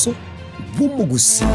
Omobaso bw'omogusii.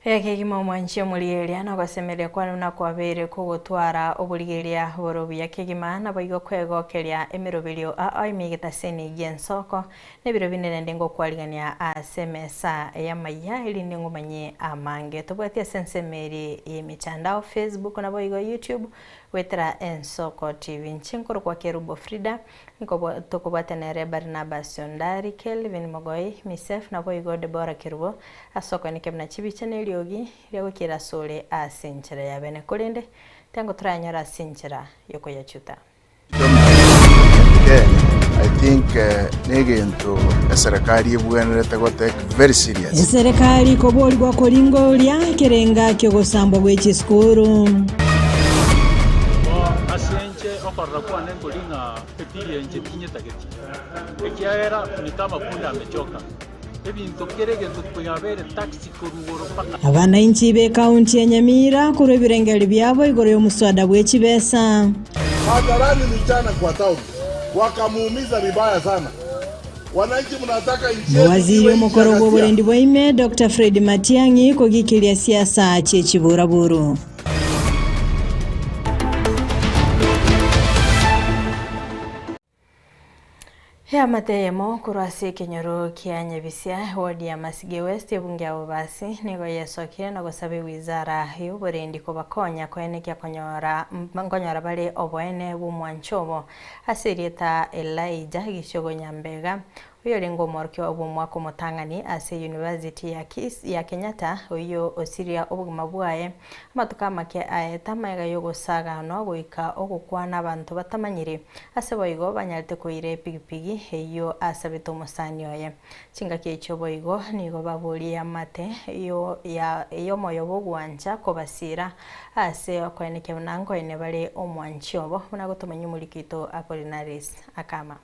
Ekegima omwanchi omorigereria na ogosemeria kwane buna kwabeire kogotwara oborigereria bore obuya kegima, naboigo kwegokeria emeroberio ao ime egetaseni gi'ensoko, na ebiro binde naende ngokwarigania ase emesa y'amaiya, erinde ngomanye amange. Tobwati ase ensemo eria y'emechandao, Facebook naboigo YouTube, goetera Ensoko TV. Inche nkorokwa Kerubo Frida, nkobo tokobwatia nere Barnabas Ondari, Kelvin Mogoi, Misef naboigo Deborah Kerubo, ase okoenekia buna chibicha na eriogi riagokiera asore ase enchera ya bene, korende tengo torayanyore ase enchera yokoyachuta. Kenya, I think negento eserekari ebwenerete go take very serious. Eserekari koborigwa koringoria ekerenga ki'ogosambwa gwe chisukuru. Bo ase inche okorora kwane nkori ng'a epili enche tinyetageti, ekiagera funeka amakunda amechoka, ebinto kera egento koyabeire taxi korwa igoro mpaka. Abanainchi b'ekaunti ya Nyamira korwa ebirengererio biabo igoro y'omoswada bwe chibesa. Hadharani mchana kwa town wakamuumiza vibaya sana. Wananchi mnataka nchi yetu Mowaziri iwe nchi ya omokoro ghasia? bw'oborendi bwa ime Doctor Fred Matiang'i kogikiria siasa chie chiburaburu. Eamate eyemo korwa ase ekenyoro kia Nyabisia, eward ya Masige West, ebunge ya Bobasi, nigo yesokire na gosaba ewizara y'oborendi kobakonya koenekia konyora nkonyora bare oboene bw'omwancho obo ase erieta Elijah Gichogo Nyambega, Oyorenge omworokia bw'omwaka omotang'ani ase University ya Kisii ya Kenyatta, oyio osiria obogima bwaye amatuko amake aete amaiga y'ogosaganwa goika ogokwana abanto batamanyiri, ase boigo banyarete koira epigipigi eyio asabete omosani oye. Chingaki echio boigo nigo baborie amate y'omoyo bw'ogwancha kobasiira ase okoenekia buna nkoene bare omwanchi obo, buna gotomanyia omoriki oito Apolinaris Akama.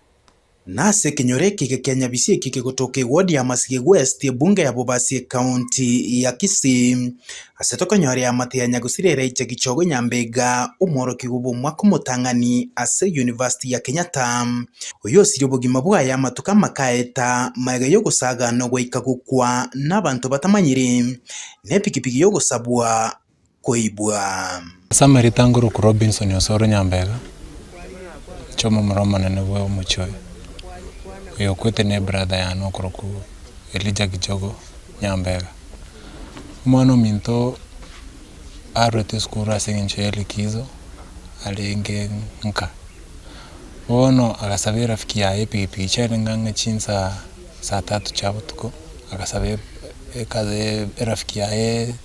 Nase ekenyoro eke gekia Nyabisi eki kegotoka eward ya Masige West, ebunge ya Bobasi ecounty ya Kisii. Ase tokonyora eamate ya Nyagusira Elijah Gichogo Nyambega, omworokigwa bw'omwaka omotang'ani ase University ya Kenyatta, oyio osirie obogima bwaye amatuko amake aeta magega y'ogosagana goika gokwa nabanto batamanyiri, nepikipiki y'ogosabwa koibwa. Ase amarieta ngoroku Robinson Osoro Nyambega, inche omomura omonene bwa omochie oyo, oyo okwete ne ebrother yane okorokwa Elijah Gichogo Nyambega. Omwana ominto arwete esukuru ase eng'encho ya likizo, arenge nka, bono agasaba erafiki yaye epikipiki chiarenge ang'e chinsa saa tatu chia botuko, agasaba ekazi erafiki yaye.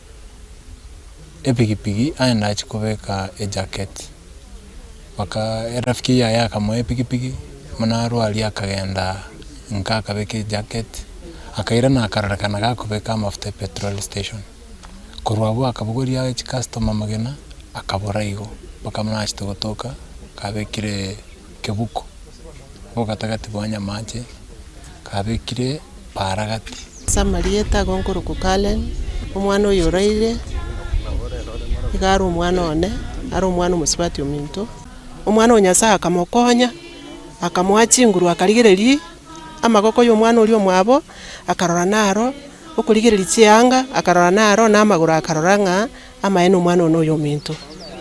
Epikipiki aye nachia kobeka ejacket, mpaka erafiki yaye akamoa epikipiki, buna arwaria akagenda nka akabeka ejacket, akairana akarorekana gakobeka amafuta epetrol station. Korwa abwo akabogoria chicustomer amagena, akabora igo, mpaka buna achete gotoka, kabekire kebuko, obogatagati bwa nyamache, kabekire paragati. Ase amarieta ago nkorokwa Karen, omwana oyo oraire, iga are omwana one, are omwana omosubati ominto. Omwana o Nyasae akamokonya, akamoa chinguru akarigereria amagoko ya omwana oria omwabo, akarora naro, okorigereria chianga, akarora naro, na amagoro akarora ng'a amaene omwana one oyo ominto.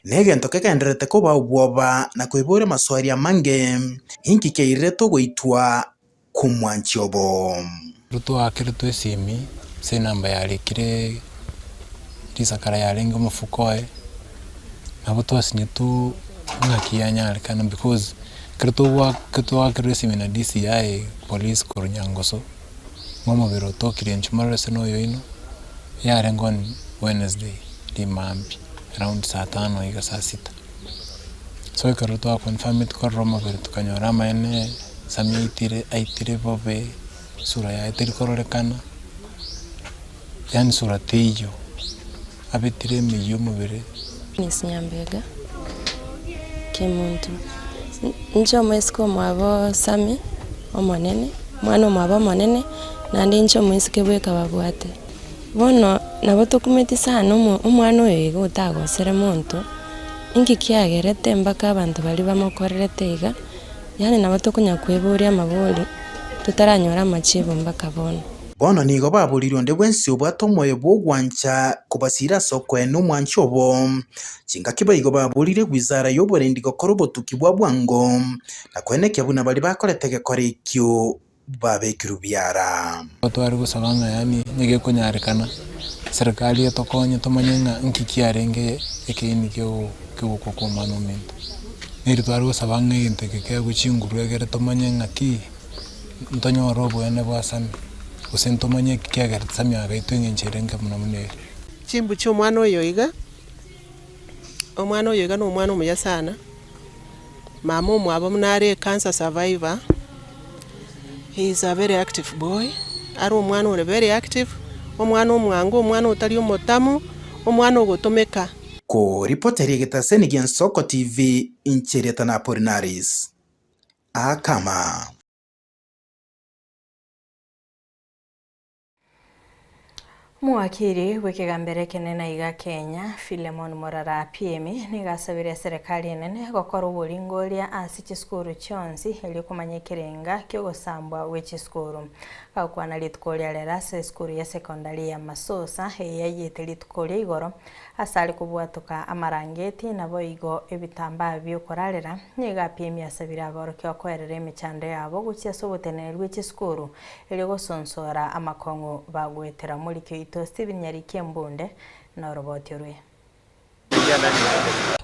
Negento kegendererete koba obwoba na koiboria amaswali amange, Inki kiairerete ogoitwa kw'omwanchi obo? Twakeretwe esimi ase enamba yarikire risakara yarenge omofuko oye, nabo twasinyetwe ng'aki yanyarekana because ekero togwa twakerwa esimi na DCI police korwa Nyangoso, ng'a omobere otokire inche morore ase na oyoino, yarenge on Wednesday rimambia around saa tano iga saa sita. So ekero twa confirmeti korora omobere tokanyora amaene. Sammy aitire aitire bobe, sura yaye teri kororekana, yaani sura teiyo, abetire emeyio omobere. Miss Nyambega, Kemunto, inche omoiseke omwabo Sammy omonene, omwana omwabo omonene, naende inche omoiseke bweka babwate. Bono nabo tokumeti sana omo omwana oyo iga otagosere monto, inki kiagerete mpaka abanto baria bamokorerete iga, yaani nabo tokonya kweboria amabori, totaranyora amachibu mpaka bono. Bono nigo baboririe onde bwensi obwate omoyo bw'ogwancha kobasiira ase okoena omwanchi obo. Chingaki boigo baboririe wizara y'oborendi gokora obotuki bwa bwango, na koenekia buna baria bakorete egekora ekio babekirwe biara. Tware gosaba ng'a yaani nigo ekonyarekana serikali etokonye tomanye ng'a nki kiarenge ekeini ki'ogokwa kwa omwana ominto. Neri tware gosaba ng'a egento eke keagwe chinguru egere tomanye ng'aki ntonyore oboene bwa Sammy, gose ntomanye eki kiagerete Sammy agaitwa eng'encho ere enke buna buna ere. Chimbu chi'omwana oyo iga, omwana oyo iga nomwana omuya sana, mama omwabo buna are ecancer survivor, he is a very active boy, are omwana ore very active, omwana omwango, omwana otari omotamu, omwana ogotomeka. Koripotera egetaseni gi'Ensoko TV, inche Rieta na Apolinaris. Akama. Omowakiri bw'ekegambero ekenene aiga Kenya, Philemon Morara Apiemi, nigo asabire eserekari enene gokora oboringoria ase chisukuru chionsi erio komanya ekerenga ki'ogosambwa gwe chisukuru. Agokwana rituko ria rero ase esukuru ya secondary ya Masosa eye yaiyete rituko ria igoro Ase are kobwatoka amarangeti, naboigo ebitambaa bi'okorarera, nigo apiemia asabire aborokia okoerera emechando yabo gochia ase oboteneneri bwe chisukuru, erio gosonsora amakong'u bagoetera. Omoriki oito Stephen Nyariki Embunde noroboti orwe.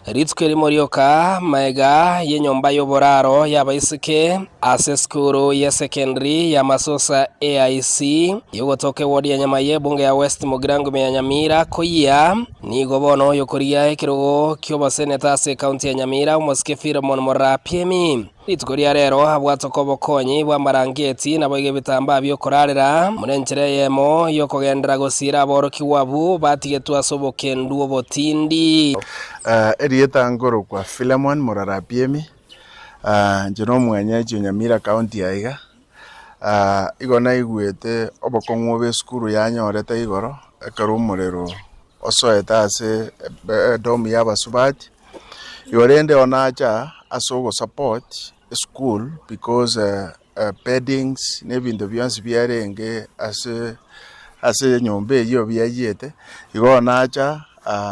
Rituko erimo rioka magega y'enyomba y'oboraro y'abaiseke ase esukuru y'esekendiri ya Masosa AIC y'ogotoka ewodi ya Nyamaiya ebunge ya West Mugirango ime ya Nyamira koyia nigo bono oyokorigia ekerogo ki'oboseneta ase ekaunti ya Nyamira omosike Philemon Morapiemi rituko ria rero abwatoka obokonyi bw'amarangeti naboigo ebitambaa bi'okorarera buna enchera eyemo y'okogenderera gosiira aborokigwa abwo batigetwe ase obokendu obotindi. Erieta nkorokwa Philemon Morarapiemi, Inche nomwenyeji o Nyamira county aiga, igo naigwete obokong'u obe esukuru yanyorete igoro, ekero omorero osoete ase edom ya abasubati, igo rende bono nacha ase ogosupport esukuru because beddings na ebinto bionsi biarenge ase ase enyomba eywo biayiete, igo bono nacha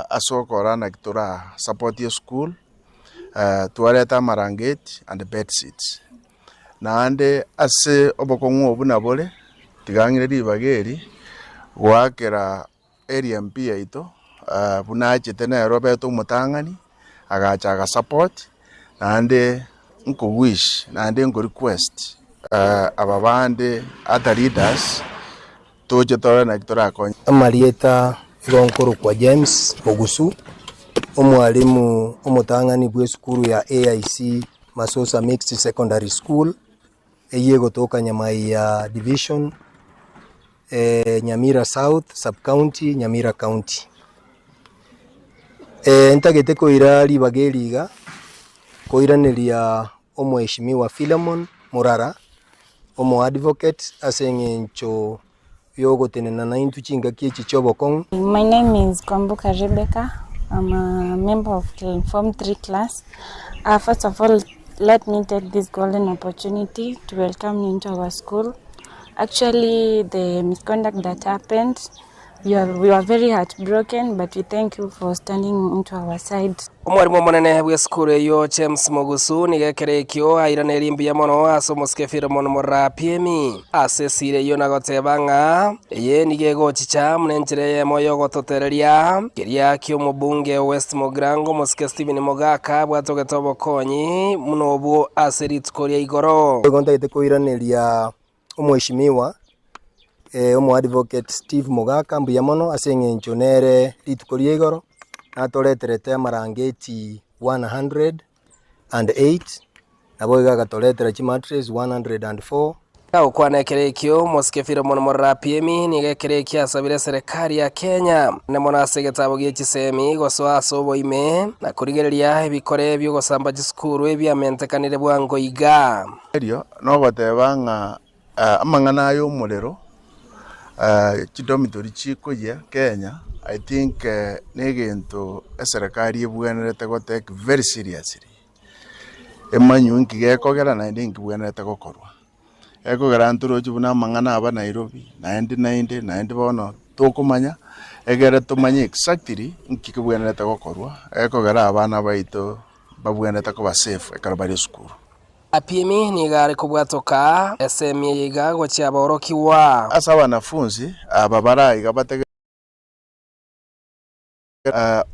ase okora naki tora support esukuru. Twareta amarangeti and bed sheets. Naende ase obokong'u obwo buna bore, tiga ng'ire ribaga eri goakera area MP yaito buna achete nere obete omotang'ani, agacha aga support, naende nko wish naende nko request aba bande other leaders toche tore naki torakonye. Amarieta igo nkorokwa James Ogusu, omwalimu omotang'ani bw'esukuru ya AIC Masosa Mixed Secondary School, eyio egotoka Nyamaiya Division, Nyamira South Sub County, Nyamira County. Ntagete koira ribaga eri iga, koiraneria Omweshimiwa Philemon Murara, omo advocate ase eng'encho y'ogotenena naintwe chingaki echi chi'obokong'u. My name is Kwamboka Rebecca. I'm a member of Form 3 class. First of all, let me take this golden opportunity to welcome you into our school. Actually, the misconduct that happened, we are, we are very heartbroken, but we thank you for standing into our side. Omwarimu omonene bw'esukuru eyio James Mogusu nigo ekero ekio airanerie mbuya mono ase omosike Philemon Morapiemi ase esira eyio na goteba ng'a eye nigo egochicha buna enchera eyemo y'ogototereria keria ki'omobunge o West Mugirango omosike Stephen Mogaka bwatogete obokonyi buna obwo ase rituko ria igoro. Nigo ntagete koiraneria omweshimiwa omoadvocate Steve Mogaka mbuya mono ase eng'encho nere rituko ria igoro natoreterete amarangeti 108. Naboigo agatoretera chimattress 104. Gokwana ekero ekio, Omosike Philemon Morarapiemi nigo ekero ekio asabire eserekari ya Kenya ne mono ase egetabo gie chisemi gosoa ase oboime na korigereria ebikore bi'ogosamba chisukuru ebiamentekanire bwango iga. Erio nogoteba ng'a amang'ana aya omorero, chidomitori chikoyia Kenya, I think negento eserekari ebwenerete go take very seriously. Emanywe nki gekogera naende nki bwenerete gokorwa. Ekogera ntoroche buna amang'ana aba Nairobi, naende naende naende bono tokomanya, egere tomanye exactly nki kebwenerete gokorwa, ekogera abana baito babwenerete koba safe ekero bare esukuru. Apiemi nigo are kobwatoka esemi eye iga gochia aborokigwa. Ase abanafunsi aba bare aiga batege.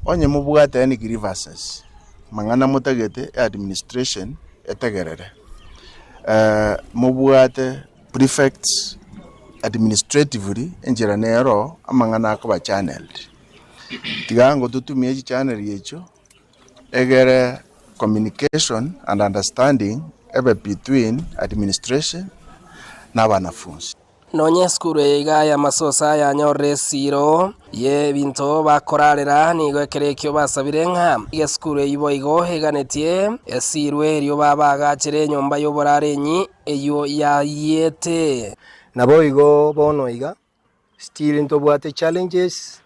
Onye mobwate any grievances, mang'ana motagete administration etegerere, mobwate prefects administratively enchera nero amang'ana akoba channeled. Tiga ngototumie chichannel echio egere communication and understanding ebe between administration na abanafunsi. Nonya esukuru eye iga y'amasosa yanyorire esiiro y'ebinto bakorarera, nigo ekero ekio basabire ng'a esukuru eyio boigo eganetie esiirwe erio babaagachere enyomba y'oborarenyi eyio yayiete. Naboigo bono iga, still ntobwate challenges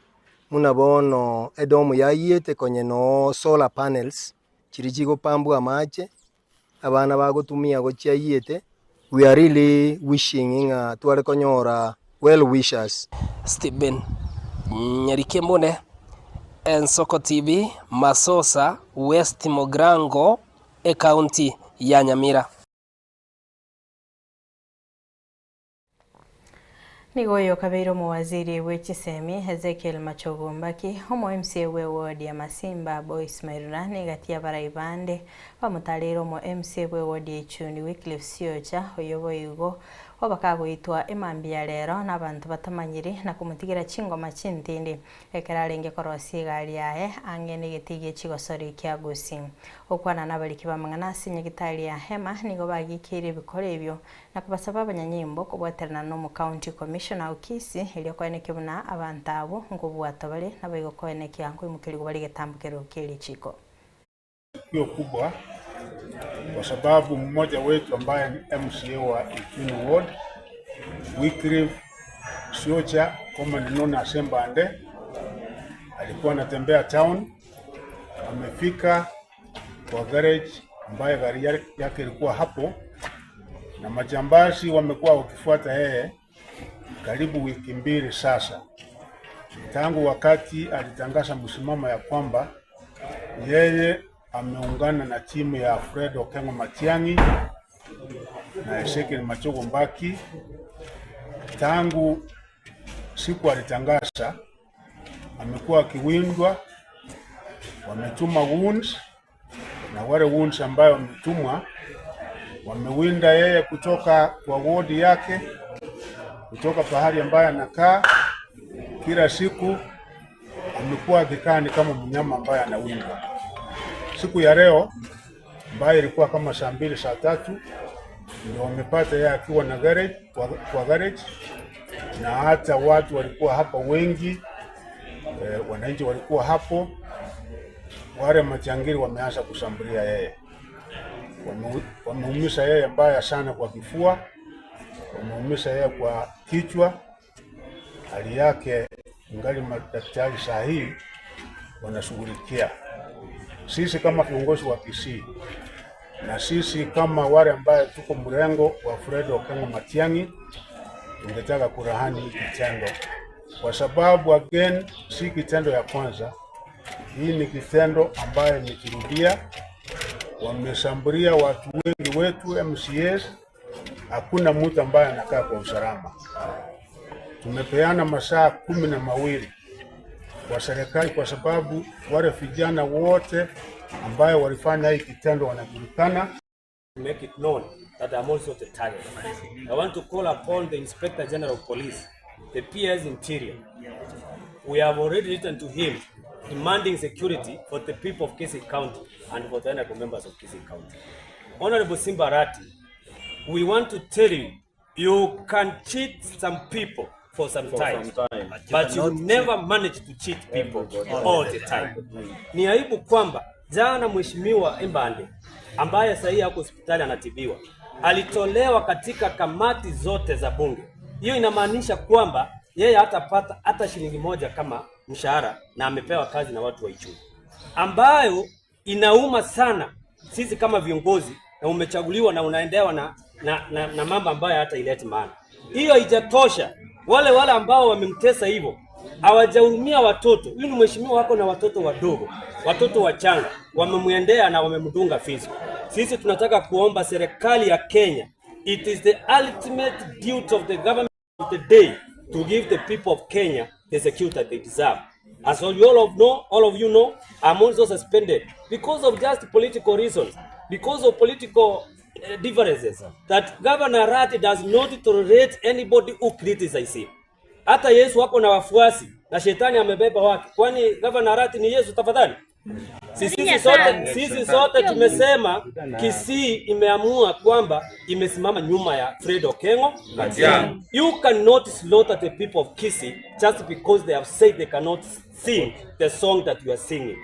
buna bono edomu yayiete konye noo solar panels chiria chigopambwa amache, abana bagotumia gochia ayiete, we are really wishing ng'a tware konyora well wishers. Stephen Nyarikembune, Ensoko TV, Masosa, West Mugirango, Ekaunti ya Nyamira. Nigo oyo okabeire omowaziri bwe chisemi Ezekiel Machogu Mbaki, omo MCA bwe ward ya Masimba Boyce Mairura na egati y'abarai bande bamotareire omo MCA bwe ward ya Ichuni Wycliffe Siocha oyio boigo obakagoitwa emambia ya rero nabanto batamanyiri na komotigera chingoma chintindi ekero arenge korosia egari yaye ang'e negetii gie chigosori kia Gusii. Gokwana nabariki b'amang'ana ase nyagitari ya Hema nigo bagikeire ebikoro ebio Na kobasaba abanyanyimbo kobwaterana n'omocounty commissioner o Kisii erio koenekia buna abanto abwo nkobwatwa bare naboigo koenekia nkoimokerigwa bare egetambokero kie richiko. Tukio kubwa kwa sababu mmoja wetu ambaye ni MCA wa Ichuni Ward Wycliffe Siocha commonly known as Embande alikuwa anatembea town, amefika kwa garage ambaye gari yake ilikuwa hapo, na majambazi wamekuwa wakifuata yeye karibu wiki mbili sasa, tangu wakati alitangaza msimamo ya kwamba yeye ameungana na timu ya Fred Okengo Matiang'i na Ezekiel Machogu Mbaki. Tangu siku alitangaza amekuwa akiwindwa, wametuma wounds na wale wounds ambayo wametumwa wamewinda yeye kutoka kwa wodi yake, kutoka pahali ambayo anakaa kila siku amekuwa akikaa ni kama mnyama ambaye anawindwa. Siku ya leo ambayo ilikuwa kama saa mbili saa tatu ndio wamepata yeye akiwa na garage, kwa, kwa garage na hata watu walikuwa hapa wengi e, wananchi walikuwa hapo. Wale machangiri wameanza kushambulia yeye, wameumiza yeye mbaya sana kwa kifua, wameumiza yeye kwa kichwa. Hali yake ngali madaktari saa hii wanashughulikia. Sisi kama viongozi wa Kisii na sisi kama wale ambaye tuko mrengo wa Fred Okengo Matiang'i tungetaka kurahani hii kitendo, kwa sababu again si kitendo ya kwanza. Hii ni kitendo ambayo imejirudia. Wameshambulia watu wengi wetu MCAs, hakuna mtu ambaye anakaa kwa usalama. Tumepeana masaa kumi na mawili kwa serikali, kwa sababu wale vijana wote ambayo walifanya hii kitendo wanajulikana. Make it known that I'm also the target. I want to call upon the Inspector General of Police, the PS Interior. We have already written to him demanding security for the people of Kisii County and for the honorable members of Kisii County. Honorable Simba Arati, we want to tell you, you can cheat some people for some time, but you never manage to cheat people all the time. Ni aibu kwamba jana Mheshimiwa Embande ambaye sasa hivi ako hospitali anatibiwa alitolewa katika kamati zote za bunge. Hiyo inamaanisha kwamba yeye hatapata hata shilingi moja kama mshahara na amepewa kazi na watu wa Ichuni, ambayo inauma sana sisi kama viongozi, na umechaguliwa na unaendewa na, na, na, na mambo ambayo hata ileti maana. Hiyo haijatosha, wale wale ambao wamemtesa hivyo hawajahurumia watoto. Huyu ni mheshimiwa wako na watoto wadogo, watoto wachanga, wamemwendea na wamemdunga fizi. Sisi tunataka kuomba serikali ya Kenya, it is the ultimate duty of the government of the day to give the people of Kenya the security that they deserve. As you all of know, all of you know, I'm also suspended because of just political reasons, because of political differences. That Governor Arati does not tolerate anybody who criticizes him. Hata Yesu wako na wafuasi na shetani amebeba wake. Kwani Governor Arati ni Yesu tafadhali? Sisi sote, sisi sote tumesema Kisii imeamua kwamba imesimama nyuma ya Fred Okengo Matiang'i. You cannot slaughter the people of Kisii just because they have said they cannot sing the song that you are singing.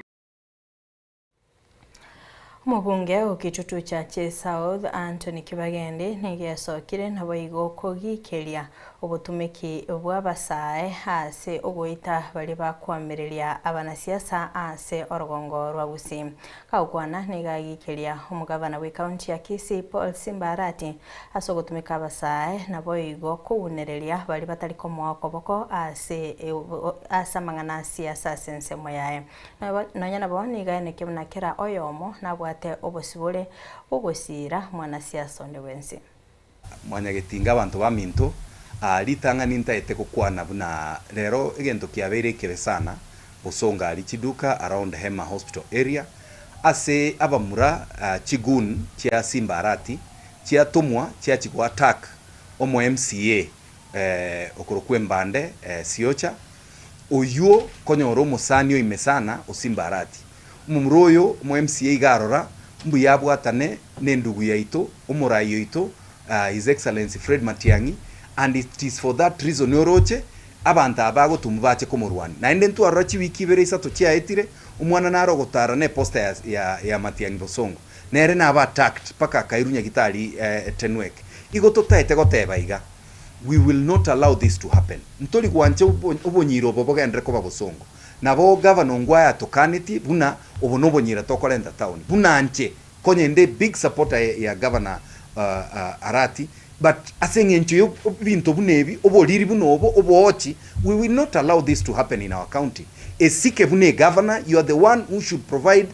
Omobunge o Kitutu Chache South Anthony Kibagendi nigo esokire naboigo kogikeria obotumeki bw'abasae ase ogoita baria bakwamireria abanasiasa ase orogongo rwa Gusii. Kagokwana nigo agikeria omogavana bwa ekaunti ya Kisii Paul Simba Arati ase ogotumeka abasae naboigo kounereria baria batari komoa okoboko ase ase amang'ana a siasa ase ensemo yaye. Nonya nabo nigo aenekia buna kera oyomo nabwate obosibore bw'ogosiira mwanasiasa onde bwensi. Mwanyagetinga abanto baminto, aa ritang'ani ntaete gokwana buna rero egento kiabeire ekebe sana, bosongo aria chiduka around Hema Hospital area, ase abamura chigoon chia Simba Arati chiatomwa chiachia go attack omo MCA okorokwa Embande Siocha, oywo konyora omosani oime sana o Simba Arati. Omomura oyo omo MCA iga arora mbuya abwatane ne endugu yaito, omorai oito His Excellency Fred Matiang'i and it is for that reason oroche abanto aba bagotomwa bache komorwania. Naende ntwarora chiwiki ibere isato chiaetire, omwana nare ogotara ne poster ya ya Matiang'i Bosongo, nere nabe attacked mpaka akairwa nyagitari Tenwek. Igo totaete goteba iga, we will not allow this to happen. Ntori gwancha obonyira obo bogenderere koba bosongo. Nabo gavana Ongwae atokanetie buna obo nobonyira tokorenta town. Buna nche konya inde big supporter ya gavana Arati but ase eng'encho ya ebinto buna ebi, oboriri buna obo, oboochi, we will not allow this to happen in our county. Esike buna egavana, you are the one who should provide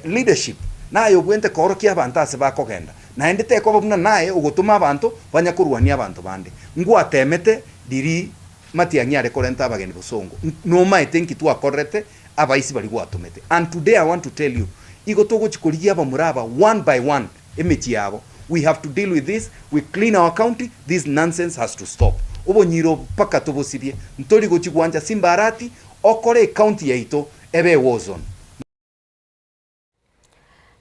leadership. Naye obwente koorokia abanto ase bakogenda. Naende tekoba buna naye ogotoma abanto banya korwania abanto bande. Ngwatemete riria Matiang'i are korenta abageni bosongo, nomaete nki twakorerete abaisi baria gwatomete. And today I want to tell you, igo togochi korigia abamura aba one by one emechie yabo, we have to deal with this, we clean our county, this nonsense has to stop. Obonyira obo mpaka tobosibie, ntori gochi gwancha Simba Arati okore ecounty yaito ebe e war zone.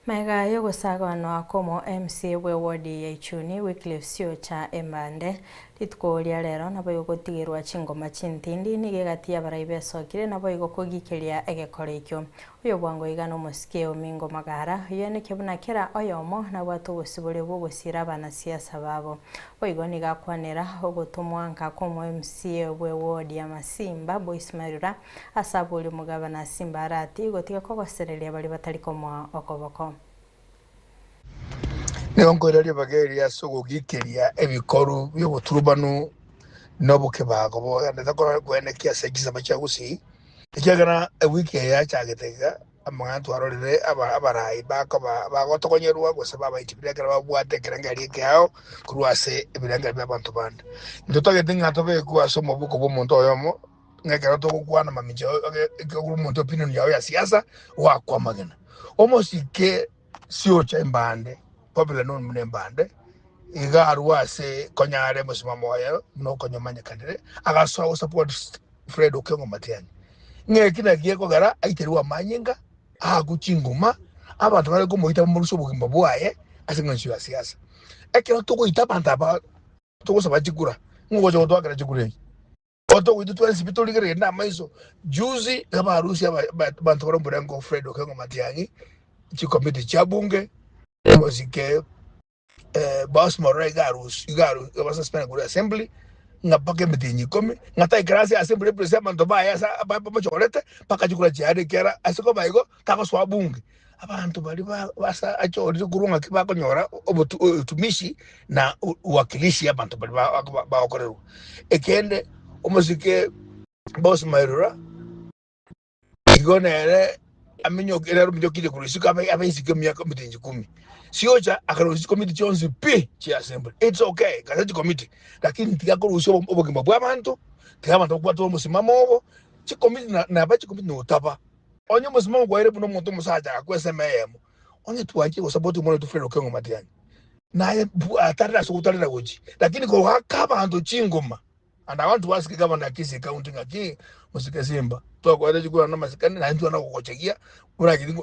Magega y'ogosaganwa kw'omo MCA bw'ewodi ya Ichuni Wycliffe Siocha Embande, rituko ria rero naboigo gotigerwa chingoma chintindi nigo egati y'abarai besokire naboigo kogikeria egekora ekio. Oyo bwango iga nomosike Omingo Magara, oyoenekia buna kera oyomo nabwate obosibore bw'ogosiira abanasiasa babo. Boigo nigo akwanera ogotomwa nka kw'omo MCA bw'ewodi ya Masimba Boyce Marura, Ase abwo omogabana Simba Arati gotiga kogosereria baria batari komoa okoboko. Nigo nkoira ribaga eri ase ogogiikeria ebikoru bi'oboturubanu na obokebago bogenderete koenekia ase chisamba chia Gusii, ekiagera ewiki eye yachagete iga amang'ana twarorire abarai bakoba bagotogonyerwa gose babaitibire ekero babwate ekerengerio ekeao korwa ase ebirengerio bi'abanto bande. Intotagete ng'a tobekwe ase omobuko bw'omonto oyomo ng'a ekero togokwana mamincha ekero omonto opinion yao ya siasa goakwa amagena. Omosike siocha embande, popular known buna embande, iga arwe ase konya are mosimamo oye buna okonya omanyekanire, agasoa gosupport Fred Okengo Matiang'i. Ng'a eki naki gekogera aiterwe amanyinga, aakwe chinguma, abanto bare komoita bamorusie obogima bwaye. ase eng'encho ya siasa. Ekero togoita abanto aba togosaba chikura, ng'o ogocha gotoakera chikura echi? Otogoita twensi pi torigereria na amaiso. Juzi abarusia abanto bare omorengo Fred Okengo Matiang'i, chikomiti chia bunge, omosike Boss Morore iga arusia iga aru iga basuspend korwa assembly ng'a mpaka emetienyi ikomi ng'a taikera ase assembly epress abanto baye ase aba bamochorete mpaka chikura chiare ekiagera ase koba igo tagosoa bunge. Abanto baria ba basa achorire korwa ng'aki bakonyora obotu otumishi na uwakilishi abanto baria ba ba bagokorerwa. Ekende omosike Boss Mairura Igo nere aminyoke nere ominyokire korwa isiko abe abe isiko emiaka emitinji ikomi. Siocha akarusia chikomiti chionsi pi chia assembly. It's okay, karia chikomiti, lakini tiga korusia obo obogima bwa abanto, tiga abanto bakwate omosimamo obo, chikomiti na naba chikomiti notaba. Onye omosimamo kwaire buna omonto omosacha agakwa esemo eyemo, onye twanchire gosupport omwana oito Fred Okengo Matiang'i, naye atarire ase ogotarera gochia, lakini kogoaka abanto chingoma. And I want to ask Governor Kisii County ng'aki mosike Simba twakorete chikura na amasikani naende twana gogochegia orageri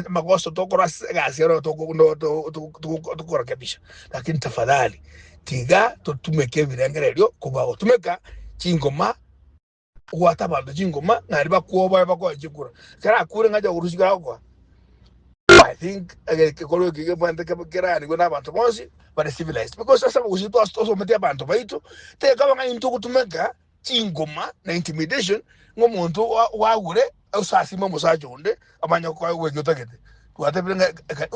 amagoso tokora ase egasi ero tokorekebisha lakini tafadhali tiga totumeke ebirengererio kobua gotumeka chingoma gwata abanto chingoma naende bakwoboe bakoe chikura. Ekero akure ng'acha korusia ekero agokoa. I think egekorwa eke kebwate keranigwe na abanto bonsi bare civilized because ase abagusii twasometi abanto baito tekaba ng'a intwe gotumeka chingoma na intimidation ng'a omonto wagure osasime omosacha onde amanye gokoa egweki otagete. Twatebire ng'a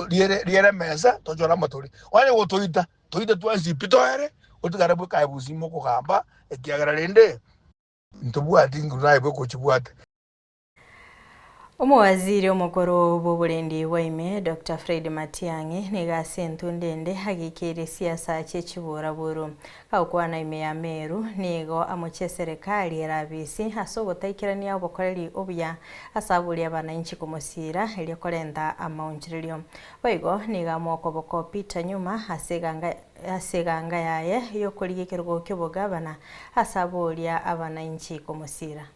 riere riere emesa tochore amatori onye gotoita toite twensi pi toere otigare bweka aye bosio mokogamba ekiagera rende ntobwati nguru naye bweka ochibwate. Omowaziri omokoro bw'oborendi bwa ime Doctor Fred Matiang'i nigo ase entunda ende agekeire siasa chie chiburaburu. Gagokwana ime ya Meru nigo amochie eserekari ere abisi ase ogotaikerania obokoreri obuya ase aboria abananchi komosiira erio korenta amaonchorerio. Boigo nigo amoa okoboko Peter Nyuma ase eganga ase eganga yaye y'okorigia ekerogo ki'obogabana ase aboria abananchi komosiira.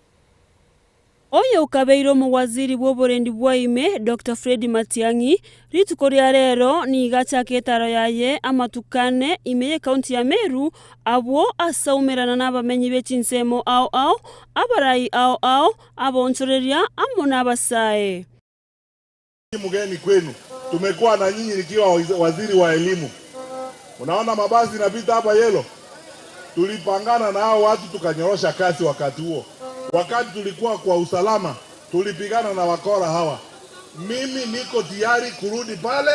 Oyo okabeire omowaziri bw'oborendi bwa ime, Doctor Fred Matiang'i, rituko ria rero nigo achaka etaro yaye amatuko ane ime y'ecounty ya Meru, abwo ase aumerana nabamenyi be chinsemo ao ao, abarai ao ao, abaonchoreria amo nabasae. Mgeni kwenu, tumekuwa na nyinyi nikiwa waziri wa elimu. Unaona mabasi inapita hapa yellow, tulipangana na hao watu tukanyorosha kasi wakati huo. Wakati tulikuwa kwa usalama, tulipigana na wakora hawa. Mimi niko tayari kurudi pale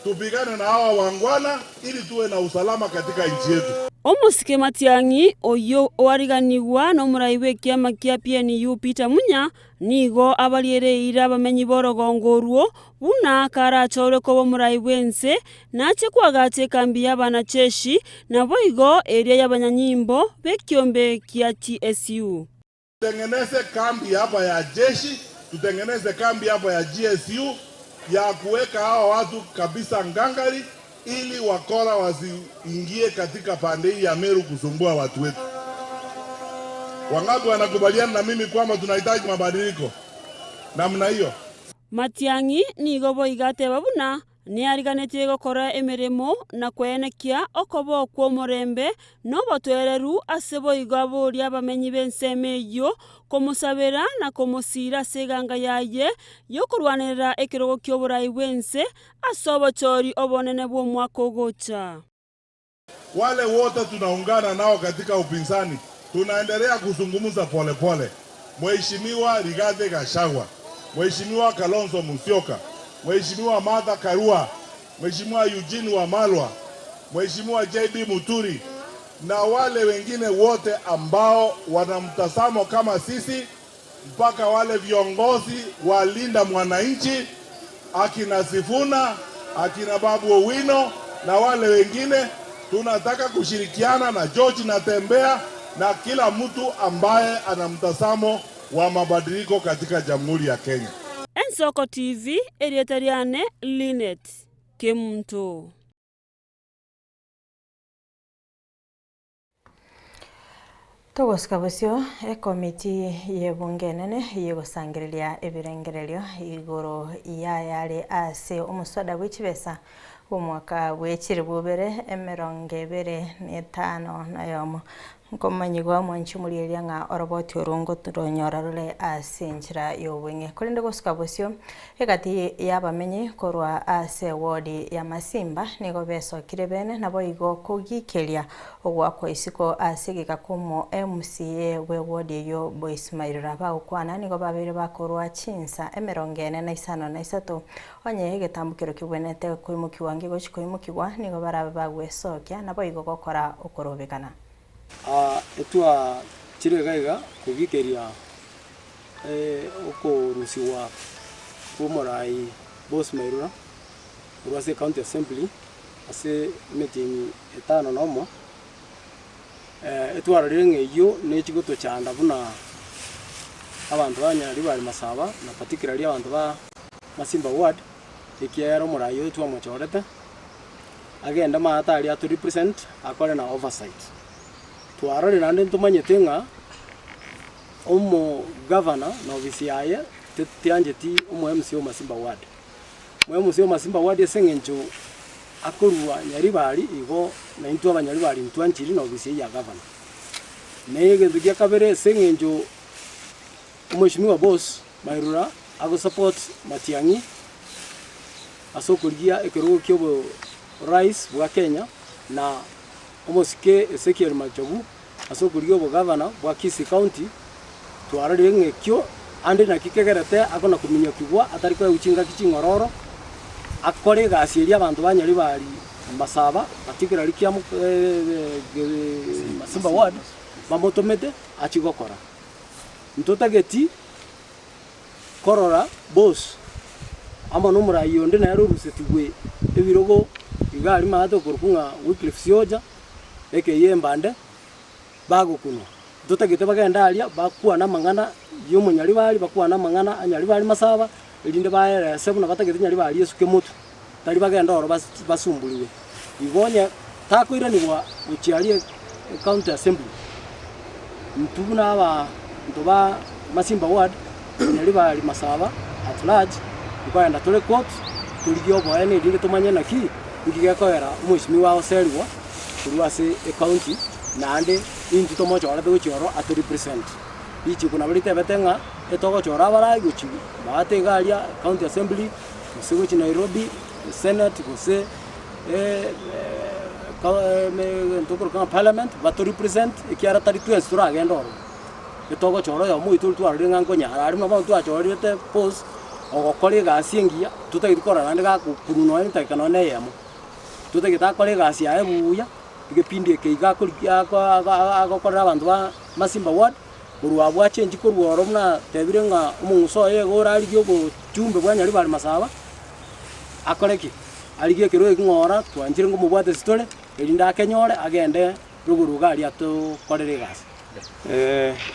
tupigane na hawa wangwana ili tuwe na usalama katika nchi yetu. Omosike Matiang'i, oyio oariganigwa nomorai bw'ekiama kia PNU Peter Munya, Nigo abariereire abamenyi b'orogongo orwo, buna karachorwe koba omorai bw'ense, nache koagacha ekambi y'abanacheshi, naboigo eria y'abanyanyimbo b'ekiombe kia GSU. Tutengeneze kambi hapa ya jeshi, tutengeneze kambi hapa ya GSU ya kuweka hawa watu kabisa ngangari, ili wakora wasiingie katika pande hii ya Meru kusumbua watu wetu. Wangapi wanakubaliana na mimi kwamba tunahitaji mabadiliko namna hiyo? Matiang'i nigo boigo ateba buna neariganetie gokora emeremo na koenekia okoba kw'omorembe na obotoereru ase boigo aboria abamenyi b'ensemo eyio komosabera na komosiira ase eganga yaye y'okorwanerera ekerogo ki'oborai bw'ense ase obochori obonene bw'omwaka ogocha. Wale wote tunaungana nao katika upinzani tunaendelea kuzungumza polepole. Mheshimiwa Rigathi Gachagua, Mheshimiwa Kalonzo Musyoka, Mheshimiwa Martha Karua, Mheshimiwa Eugene Wamalwa, Mheshimiwa JB Muturi na wale wengine wote ambao wana mtazamo kama sisi, mpaka wale viongozi wa Linda Mwananchi akina Sifuna, akina Babu Owino na wale wengine, tunataka kushirikiana na George Natembeya na kila mtu ambaye ana mtazamo wa mabadiliko katika Jamhuri ya Kenya. Ensoko TV, erieta riane Linet Kemunto. Togosuka bosio, ekomiti y'ebunge enene y'egosangereria ebirengererio igoro y'ayare ase omoswada bwe chibesa Bw'omwaka bwe chilifu ibere emerongo ebere na etano na oyomo. Nkomanyigwa mwanche omorieria ng'a oroboti oro ngotoronyora rore ase enchera y'obong'e. Korende gosuka bosio, egati y'abamenyi korwa ase ewodi ya Masimba nigo besokire bene naboigo kogikeria ogoakwa isiko ase egeka kw'omo MCA bw'ewodi eyio Boyce Mairura. Bagokwana nigo babeire bakorwa chinsa emerongo ene na isano na isato Onye egetambokero kegwenerete koimokigwa ngegochia koimokigwa, nigo barabe bagwesokia, naboigo gokora okorobekana. Etwa chire iga iga kogikeria okorusigwa kw'omorai Boss Mairura korwa ase County Assembly ase emetienyi etano na omo, etwarorire ng'a eyio nechi gotochanda buna abanto ba Nyaribari Masaba na particularly abanto ba Masimba Ward, ekiagera omorai oyo twamochorete agende maate aria ato represent akore na oversight. Twarorire naende ntomanyete ng'a omogavana na ofisi yaye tiancheti omo MCA o Masimba Ward. Omo MCA o Masimba Ward ase eng'encho akorua Nyaribari igo naintwe abanyaribari ntwanchiri na ofisi eye ya gavana. Na egento gia kabere ase eng'encho omweshimiwa Boss Mairura ago support Matiang'i ase okorigia ekerogo kia oborais bwa Kenya na omosike Ezekiel Machogu ase okorigia obogavana bwa Kisii County, twarorire ng'a ekio ande naki kegerete akona kominyokigwa atari koegwa chingaki ching'ororo, akore egasi eria abanto ba Nyaribari Masaba particularly Kiamu Masimba ward bamotomete achie gokora. Ntotageti korora boss amo nomorai onde nere orusetigwe ebirogo iga aria maate okorokwa ng'a Wycliffe Sioja aka Embande bagokunwa. Ntotagete bagende aria bakwane amang'ana ya omonyaribari bakwane amang'ana a Nyaribari Masaba erinde baerese buna batagete Nyaribari esuke motwe tari bagende ororo basumburiwe. Igo onye takoiranigwa gochia aria ecounty assembly, intwe buna abanto ba Masimba ward, Nyaribari Masaba at large, nkoenda tore court torigie oboene erinde tomanye naki inki gekogera omweshimiwa agoserigwa korwa ase ecounty naende intwe tomochorete gochia ororo ato represent. Richiko nabo ritebete ng'a etogochora abarai gochia maate iga aria county assembly gose gochia Nairobi senate gose egento okorokwa ng'a parliament bato represent ekiagera tari twensi toragende ororo. Etogochora oyomo oito oria twarorire ng'a nkonyara aria buna bono twachorete boss ogokora egasi engiya totageti korora naende gakokunwa nonye na edageka nonye na eyemo. Totagete akore egasi yaye buya, egepindi eke iga akorigia ako agokorera abanto ba Masimba ward, korwa abwo achenchi korwa oro buna atebire ng'a omong'uso oye iga orarigie obochumbe bwa Nyaribari Masaba, akore ki? Arigie ekerogo ekio ng'a ora twanchire ngomobwate ase tore, erinde akenyore agende rogoro iga aria atokorere egasi.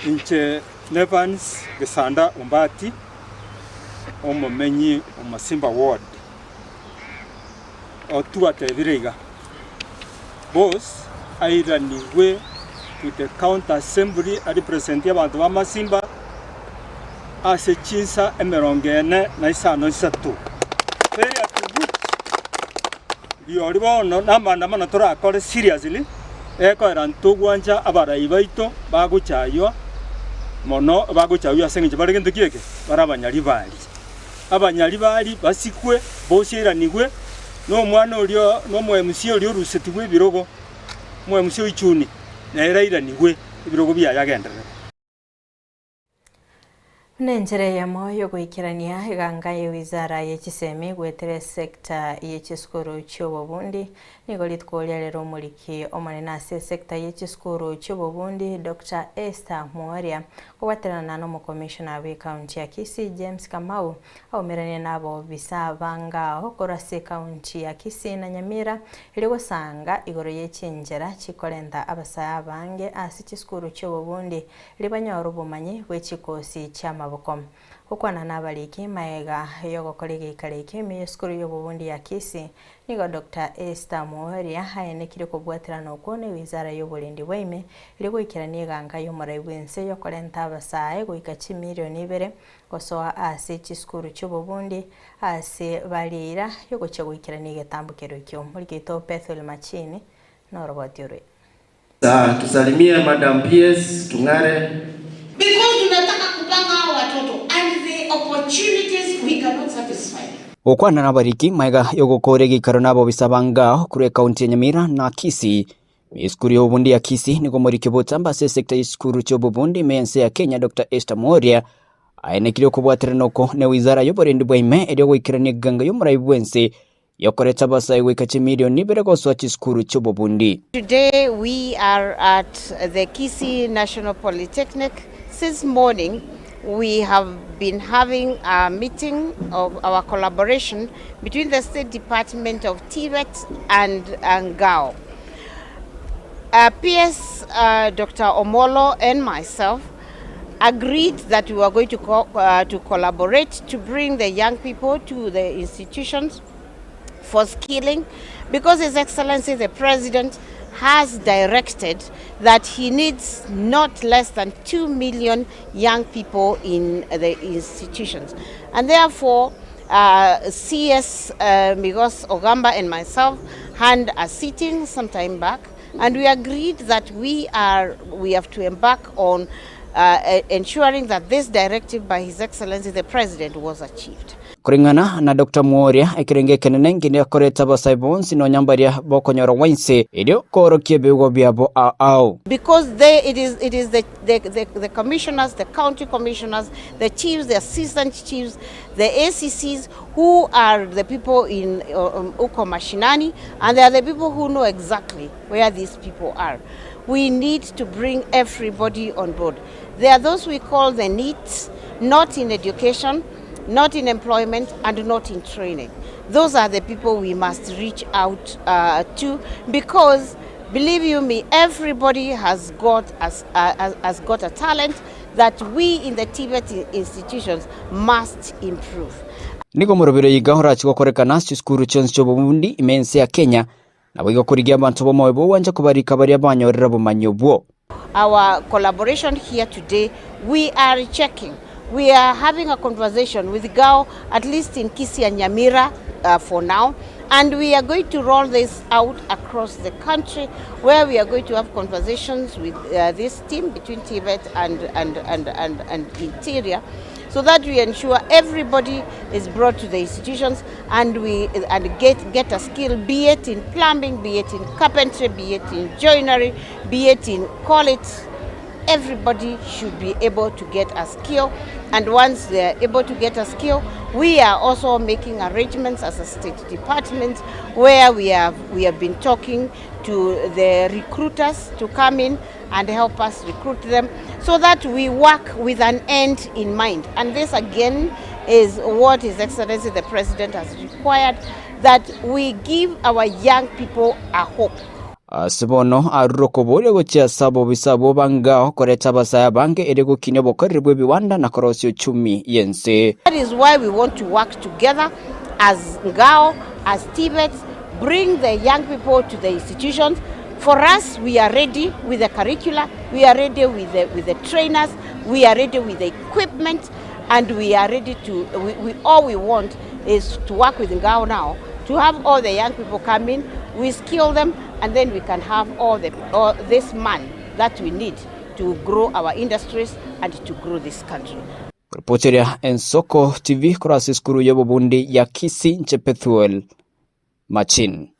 Inche n'Evans Gesanda Ombati, omomenyi o Masimba Ward. Otwatebire iga, Boss airanigwe to the county assembly arepresente abanto ba Masimba ase chinsa emerongo ene na isano isato. Failure to which rirorio bono namaandamano torakore seriously ekoera ntogwancha abarai baito bagochaywa mono bagochaywa ase eng'encho bare gento ki eke? Bare abanyaribari. Abanyaribari basikwe, bosiairanigwe nomwana oria na omoemusia oria orusetigwe ebirogo, omoemusia o Ichuni, nere airanigwe ebirogo biaye agenderere. Buna enchera eyemo y'ogoikerania eganga ye wizara ye chisemi goetera esecta ye chisukuru chi'obobundi, nigo rituko ria rero omoriki omonene ase esecta ye chisukuru chi'obobundi Doctor Esther Mworia Kobwaterana nomokomishona bw'ecounty ya Kisii James Kamau aumeranie nabobisa ba ngao korwa ase ecounty ya Kisii na Nyamira erio gosanga igoro ye chinchera chikorenta abasae abange ase chisukuru chi'obobundi erio banyore obomanyi bwe chikosi chia. amaboko. Gokwana nabariki maega yogokora egeikaro ekio ime yesukuru yobobundi ya Kisii, nigo Doctor Esther Mworia aenekire kobwaterana okwo ne wizara yoborendi bwa ime erio goikerania eganga yomorai bwense yokorenta abasae goika chimilioni ibere gosoa ase chisukuru chiobobundi ase bare eira yogochia goikerania egetambokero ekio. Morikeito Bethuel Machini noroboti orwe. Sa, tusalimie Madam PS Tung'are. Because tunataka kupanga hao watoto and the opportunities we cannot satisfy. Gokwana nabariki maega yogokora egeikaro na abobisa ba Ngao korwa ekaunti ya Nyamira na Kisii. Esukuru y'obobundi ya Kisii nigo omoriki bw'obotambe ase esecta y'esukuru chi'obobundi ime y'ense ya Kenya Doctor Esther Mworia aenekirie okobwaterana oko ne wizara y'oborendi bwa ime erio goikerania eganga y'omorai bw'ense Yokoreta abasae goika chimilioni ibere gosoa chisukuru chi'obobundi. Today we are at the Kisii National Polytechnic. Since morning we have been having a meeting of our collaboration between the State Department of TVET and Ngao. PS Dr. Omolo and myself agreed that we were going to, co to collaborate to bring the young people to the institutions for skilling because His Excellency the President has directed that he needs not less than 2 million young people in the institutions. And therefore, CS Migos Ogamba and myself had a sitting some time back, and we agreed that we are we have to embark on ensuring that this directive by His Excellency the President was achieved. Koreng'ana na Doctor Mworia, ekerengo ekenene nginya akorete abasae bonsi nonya mbaria bokonyora gwa inse, erio koorokia ebiegwa biabo ao ao. Because they, it is, it is the, the, the, the commissioners, the county commissioners, the chiefs, the assistant chiefs, the ACCs who are the people in uko mashinani, and they are the people who know exactly where these people are. We need to bring everybody on board. There are those we call the NEETs, not in education, not in employment, and not in training. Those are the people we must reach out to, because believe you me, everybody has got, as, has got a talent that we in the TVET institutions must improve. Nigo omoroberi oyo iga orache gokorekana ase chisukuru chionsi chi'obobundi ime ense ya Kenya, naboigo korigia abanto b'omoyo bw'ogwancha kobarika baria banyorire obomanyi obwo. Our collaboration here today, we are checking. We are having a conversation with GAO, at least in Kisii and Nyamira for now, and we are going to roll this out across the country, where we are going to have conversations with this team between TVET and, and, and, and, and Interior, so that we ensure everybody is brought to the institutions and we and get, get a skill, be it in plumbing, be it in carpentry, be it in joinery, be it in call it. Everybody should be able to get a skill, and once they are able to get a skill, we are also making arrangements as a state department where we have, we have been talking to the recruiters to come in and help us recruit them, so that we work with an end in mind. And this again is what His Excellency the President has required, that we give our young people a hope. Ase bono arure okoboria gochia ase abobisa abwo bangao koreta abasae abange erio gokinia obokoreri bw'ebiwanda na korosia uchumi y'ense. That is why we want to work together as Ngao, as TVET, bring the young people to the institutions. For us, we are ready with the curricula, we are ready with the, with the trainers, we are ready with the equipment, and we are ready to, we, we, all we want is to work with Ngao now, to have all the young people come in, we skill them, and then we can have all, the, all this man that we need to grow our industries and to grow this country. Reporteria Ensoko TV korwa ase esukuru y'obobundi ya Kisii inche Pethuel Machin.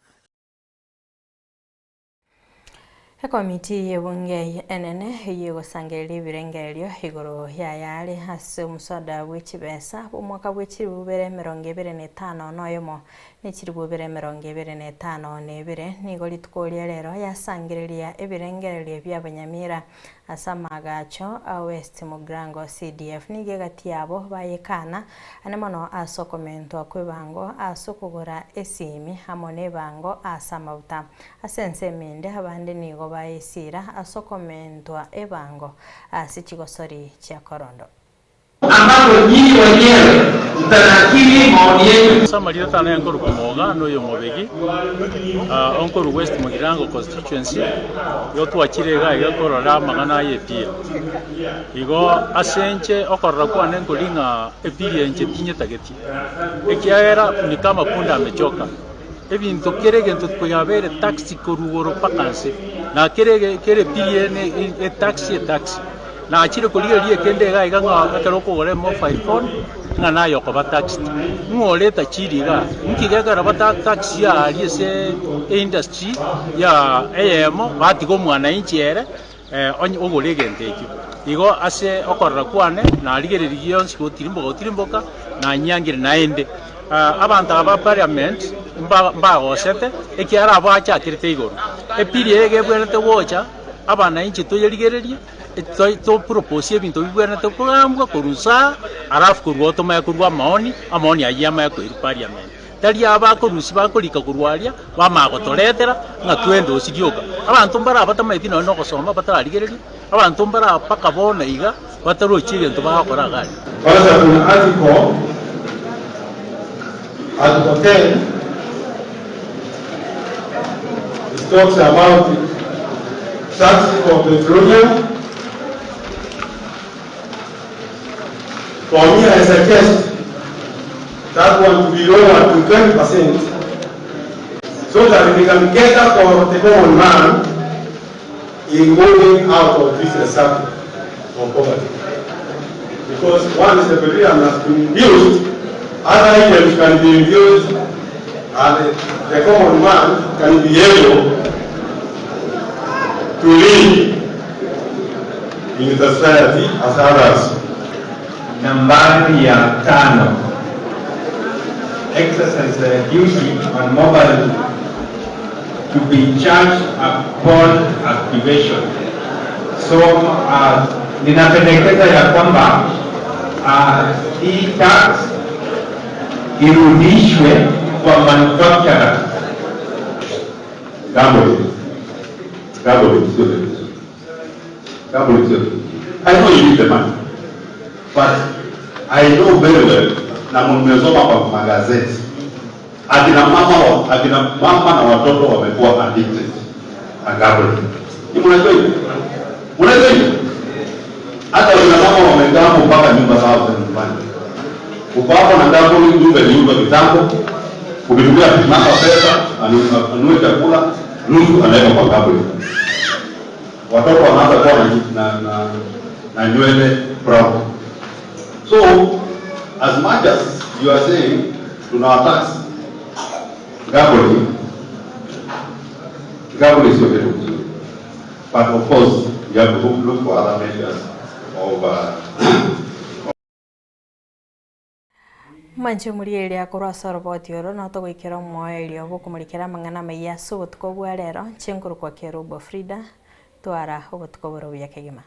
Ekomiti y'ebunge enene ey'egosangereria ebirengererio igoro y'ayare ase omuswada bwe chibesa bw'omwaka bwe chiribu bibere emerongo ebere na etano na oyomo ne chiribu bibere emerongo ebere na etano na ebere nigo rituko ria rero yasangereria ebirengererio bia abanyamira ase amagacho a West Mugirango CDF nigo egati yabo bayekana ane mono ase okomentwa kwa ebango ase okogora esimi amo na ebango ase amabuta ase ense emende abande nigo bayesira ase okomentwa ebango ase chigosori chia korondo. And ambalo nyinyi wenyewe mtanakili maoni yenu. Ase amarieta ane nkorokwa Moga na oyo Mobegi, onkorwa West Mugirango Constituency, igo twachire iga iga korora amang'ana aya epira. Igo ase inche okorora kwane nkori ng'a epira enche tinyetageti, ekiagera ni kama punda amechoka. Ebinto kera egento koyabeire taxi korwa igoro mpaka nse, na kera ege kera epira eye ne etaxi etaxi. Nachire korigereria ekende iga iga ng'a ekero okogora emobile phone ng'a naye okoba taxed. Ng'o ore etachiri igaa? Nki gekogera bata tax aria ase eindustry ya eyemo batiga omwananchi ere onye ogore egento ekio. Igo ase okorora kwane narigereria gionsi gotirimboka gotirimboka nanyangire naende abanto aba ba parliament mba mbagosete ekiagera abwo achakerete igoro. Epili eye egebwenerete gocha abananchi toyerigererie. Toproposie ebinto bibwenerete kogambwa korwa inse alafu korwa oo tomanye korwa amaoni, amaoni ayio amanye koirwa parliament. Tari aba bakorusia bakorika korwa aria, bamanya gotoretera ng'a twende rioka. Abanto mbare aba batamanyeti nonye na ogosoma batararigereria, abanto mbare aba mpaka bono iga batarochi egento bagokora iga aria. Kwanza kuna article, article 10 it talks about tax for petroleum. For me, I suggest that one to be lowered to 20% so that we can cater for the common man in moving out of this cycle of poverty. Because once the petroleum has been used, other items can be used and the common man can be able to live in the society as others. Nambari ya 5, exercise duty on mobile to be charged upon activation. So ninapendekeza ya kwamba hii tax irudishwe kwa manufacturer. Gambling. Gambling sio tatizo. Gambling sio tatizo. I know you need the money. But I know very well na mmesoma kwa magazeti. Akina mama wa, akina mama na watoto wamekuwa addicted na gambling. Ni mnajua hivyo? Mnajua hivyo? Hata akina mama wamegamble mpaka nyumba zao za nyumbani. Uko hapo na gambling, nyumba iliuzwa kitambo. Ukitumia mama pesa, anunue chakula, nusu anaweka kwa gambling. Watoto wanaanza kuwa na nywele brown. So, as much as you are saying tunawatax gambling, gambling sio kitu kizuri. But of course, you have to look for other measures of Mwanche omorigereria akorwa ase oroboti oro notogoikera omoyo erio bokomorikera amang'ana amaiya ase obotuko bwa rero, nche nkorokwa Kerubo Frida, twara obotuko bore obuya kegima.